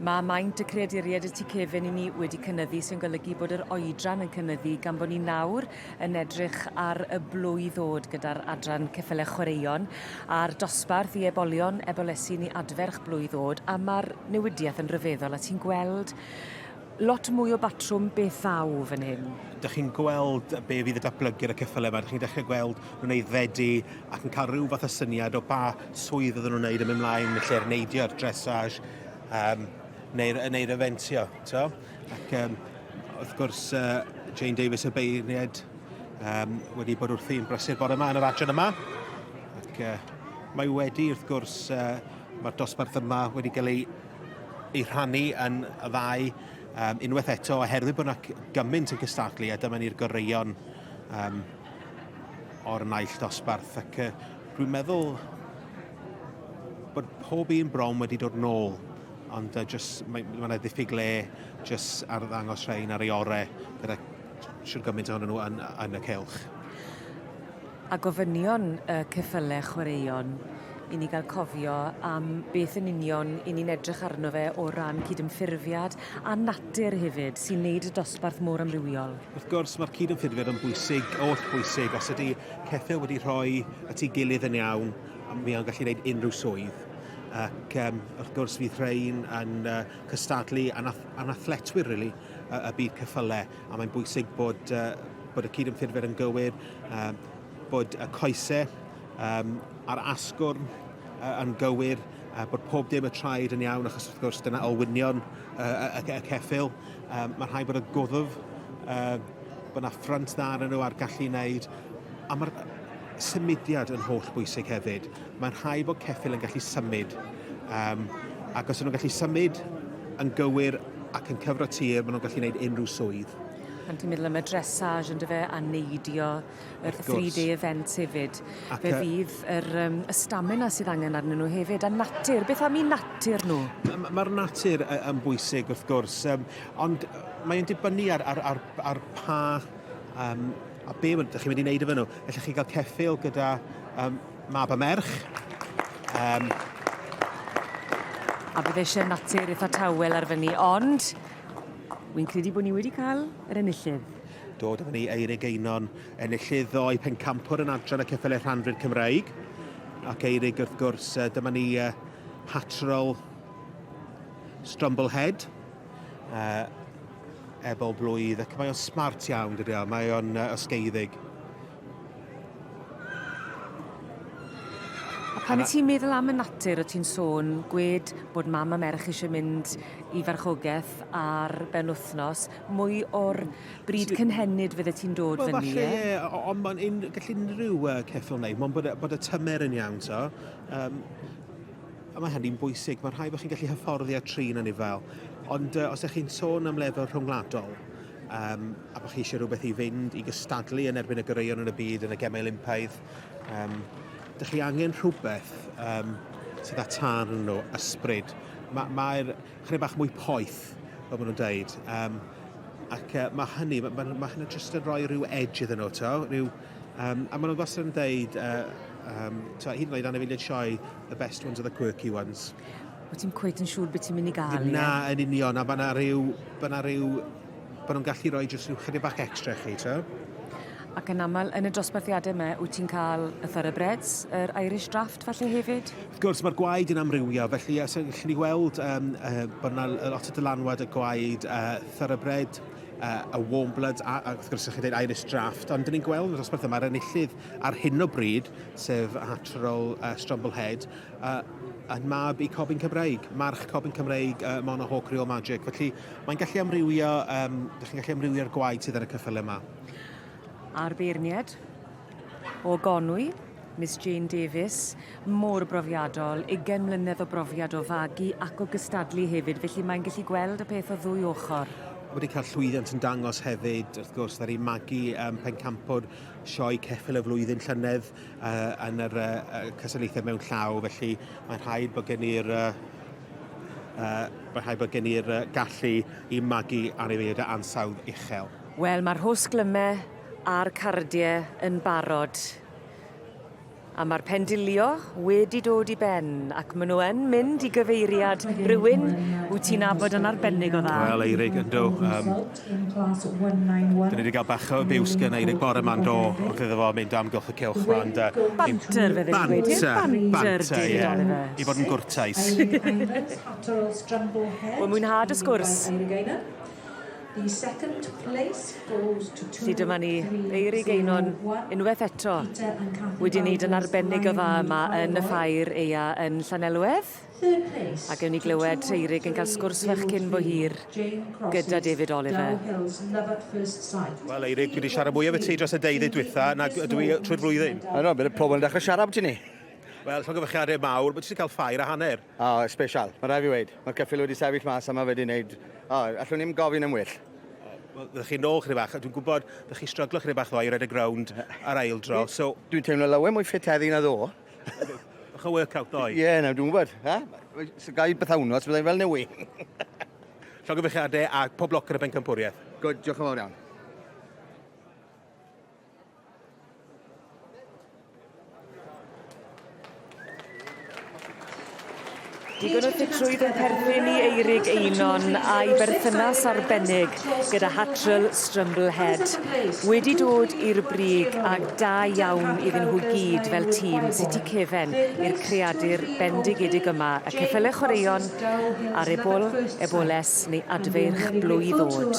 Mae maint y creaduriaid y tu cefn i ni wedi cynyddu sy'n golygu bod yr oedran yn cynyddu gan bod ni nawr yn edrych ar y blwydd ddod gyda'r adran ceffyle chwaraeon a'r dosbarth i ebolion ebolesyn i adferch blwydd ddod a mae'r newidiaeth yn rhyfeddol a ti'n gweld lot mwy o batrwm beth ddaw fan hyn. Dych chi'n gweld be fydd y datblygiad y ceffylau yma, dych chi'n dechrau gweld nhw'n aeddfedu ac yn cael rhyw fath o syniad o ba swydd oedden nhw'n wneud yn mynd mlaen, lle'r neidio, yr dressage, um, neu'r neu eventio. To? Ac um, wrth gwrs, uh, Jane Davies y beirniad um, wedi bod wrthi'n brysur bore yma yn yr adran yma. Ac uh, mae wedi, wrth gwrs, uh, mae'r dosbarth yma wedi cael ei ei rhannu yn y ddau um, unwaith eto oherwydd bod yna gymaint yn cystadlu a dyma ni'r goreuon um, o'r naill dosbarth ac uh, dwi'n meddwl bod pob un bron wedi dod nôl ond uh, just, mae yna ddiffyg le just ar ddangos rhain ar ei orau gyda siwr gymaint ohonyn nhw yn, yn y cylch. A gofynion y ceffyle chwaraeon i ni ga'l cofio am beth yn union 'yn ni'n edrych arno fe o ran cydymffurfiad a natur hefyd sy'n neud y dosbarth mor amrywiol. Wrth gwrs ma'r cydymffurfiad yn bwysig, oll bwysig. Os ydi ceffyl wedi rhoi at ei gilydd yn iawn, mi o'n gallu gwneud unrhyw swydd. Ac um, wrth gwrs fydd rhain yn uh, cystadlu yn, ath yn athletwyr really, y, y byd ceffyle, a mae'n bwysig bod, uh, bod y cydymffurfiad yn gywir, um, bod y coesau um, a'r asgwrn uh, yn gywir, uh, bod pob dim y traed yn iawn, achos wrth gwrs dyna olwynion uh, y, y, y ceffyl. Um, mae'n rhaid bod y gwddf, uh, bod yna ffrynt dda arnyn nhw a'r gallu i wneud. A mae'r symudiad yn holl bwysig hefyd. Mae'n rhaid bod ceffyl yn gallu symud. Um, ac os ydyn nhw'n gallu symud yn gywir ac yn cyfro tir, maen nhw'n gallu gwneud unrhyw swydd. Pan ti'n meddwl am y dressage on'd yfe a neidio yr three day events hefyd. Ac fe fydd yr um, y stamina sydd angen arnyn nhw hefyd a natur. Beth am 'u natur nhw? Mae'r natur yn bwysig wrth gwrs, um, ond mae'n dibynnu ar, ar, ar, ar pa um, a be ydych chi'n mynd i wneud efo nhw. Ellwch chi gael ceffyl gyda um, mab a merch. Um, a bydde eisiau natur eitha tawel ar fyny, ond Wi'n credu bod ni wedi cael yr enillydd. Do, dyma ni Eirig Einon, enillydd ddoe pencampwr yn adran y ceffylau rhanfrid Cymreig. Ac Eirig, wrth gwrs, dyma ni uh, Patrol Strumblehead, uh, ebol blwydd, ac mae o'n smart iawn, dydy o, mae o'n uh, osgeiddig. A pan wyt ti'n meddwl am y natur o' ti'n sôn, gwed bod mam a merch isie mynd i farchogeth ar benwthnos, mwy o'r bryd cynhenid fyddet ti'n dod Wel, fyny, falle, ie? ie, ond mae'n un, gallu unrhyw uh, ceffyl wneud, mae'n bod, bod y tymer yn iawn, so. Um, a mae hynny'n bwysig, mae'n rhaid bod chi'n gallu hyfforddi a trin anifail. Ond uh, os ydych chi'n sôn am lefel rhyngwladol, um, a bod chi eisiau rhywbeth i fynd i gystadlu yn erbyn y goreuon yn y byd yn y Gemau Olympaidd, um, dych chi angen rhywbeth um, sydd â tân yn nhw, ysbryd. Mae'r ma, chydig bach mwy poeth, fel maen nhw'n dweud. Um, ac uh, mae hynny, mae, ma, ma hynny jyst yn rhoi rhyw edge iddyn nhw, to, rhyw, um, a maen nhw'n wastad yn dweud, uh, um, to, hyd yn oed anifeiliaid sioe, the best ones are the quirky ones. Wyt ti'n cweit yn siŵr beth ti'n mynd i gael, ie? Na, yn union, a mae yna rhyw, ma 'na rhyw, bod nhw'n gallu rhoi jyst rhyw chydig bach extra i chi, to. Ac yn aml, yn y dosbarthiadau yma, wyt ti'n cael y thoroughbreds, yr Irish Draft falle hefyd? Wrth gwrs, mae'r gwaed yn amrywio, felly os ydych chi'n gweld um, uh, bod yna lot o dylanwad y gwaed uh, thoroughbred, uh, y warm blood, a, a wrth gwrs, ydych chi'n dweud Irish Draft, ond dyn ni'n gweld yn y dosbarth yma, yr enillydd ar hyn o bryd, sef Hatterall uh, Strumblehead, uh, yn mab i Cobyn Cymreig, march Cobyn Cymreig, uh, Mona Hawk Real Magic. Felly mae'n gallu amrywio, um, dych chi'n gallu amrywio'r gwaed sydd ar y cyffyle yma. A'r beirniad o Gonwy, Miss Jane Davies, mor brofiadol, 20 mlynedd o brofiad o fagu ac o gystadlu hefyd, felly mae'n gallu gweld y peth o ddwy ochr. Wedi cael llwyddiant yn dangos hefyd, wrth gwrs, ddaru magu um, pencampwr sioe ceffyl y flwyddyn llynedd, uh, yn yr uh, cystadlaethau mewn llaw, felly mae'n rhaid bod gen i'r uh, uh, mae'n rhaid bod gen i'r gallu i magu anifeiliaid o ansawdd uchel. Wel, mae'r rhosglymau a'r cardiau yn barod. A mae'r pendilio wedi dod i ben ac maen nhw yn mynd i gyfeiriad rhywun wyt ti'n nabod yn arbennig o dda. Wel, Eirig, yndw. Dyn ni wedi cael bach o abuse gan Eirig bore ma'n do, wrth iddo fo mynd amgylch y cylch ma. Ond, Banter, fe ddyn ni'n gweud. Banter, banter, ie. I fod yn gwrtais. Wel, mwynhad y sgwrs. Felly dyma ni, Eirig Einon, unwaith eto, wedi wneud yn arbennig o dda yma yn y ffair eia yn Llanelwedd. A gewn ni glywed Eirig yn cael sgwrs fach cyn bo hir gyda David Oliver. Wel, Eirig, dwi wedi siarad mwy efo ti dros y deuddydd dwytha nag ydw i trwy'r flwyddyn. I know, bydd y pobl yn dechrau siarad ti ni. Wel, llongyfarchiadau mawr, but ti wedi cael ffair a hanner. O, oh, special. Mae rhaid fi weud. Mae'r ceffyl wedi sefyll mas a mae wedi wneud... O, oh, allwn ni'm gofyn am well. Wel, ddech chi nôl chydig bach, a dwi'n gwybod, ddech chi stryglo chydig bach ddoe i redeg rownd ar ail dro, so... Dwi'n teimlo lawer mwy ffit heddi na ddo. Bach o workout ddoe. Ie, yeah, na, dwi'n gwybod. Ha? So gai bythawnos, byddai'n fel newi. Llongyfarchiadau a pob lwc yn y bencampwriaeth. Good, diolch yn fawr iawn. Digon o ffitrwydd yn perthyn i Eirig Einon a'i berthynas arbennig gyda Hattrell Strumblehead wedi dod i'r brig a da iawn iddyn nhw gyd fel tîm City Cefen i'r creadur bendigedig yma, y ceffyle chwaraeon a'r ebol, eboles neu adfeirch blwydd oed.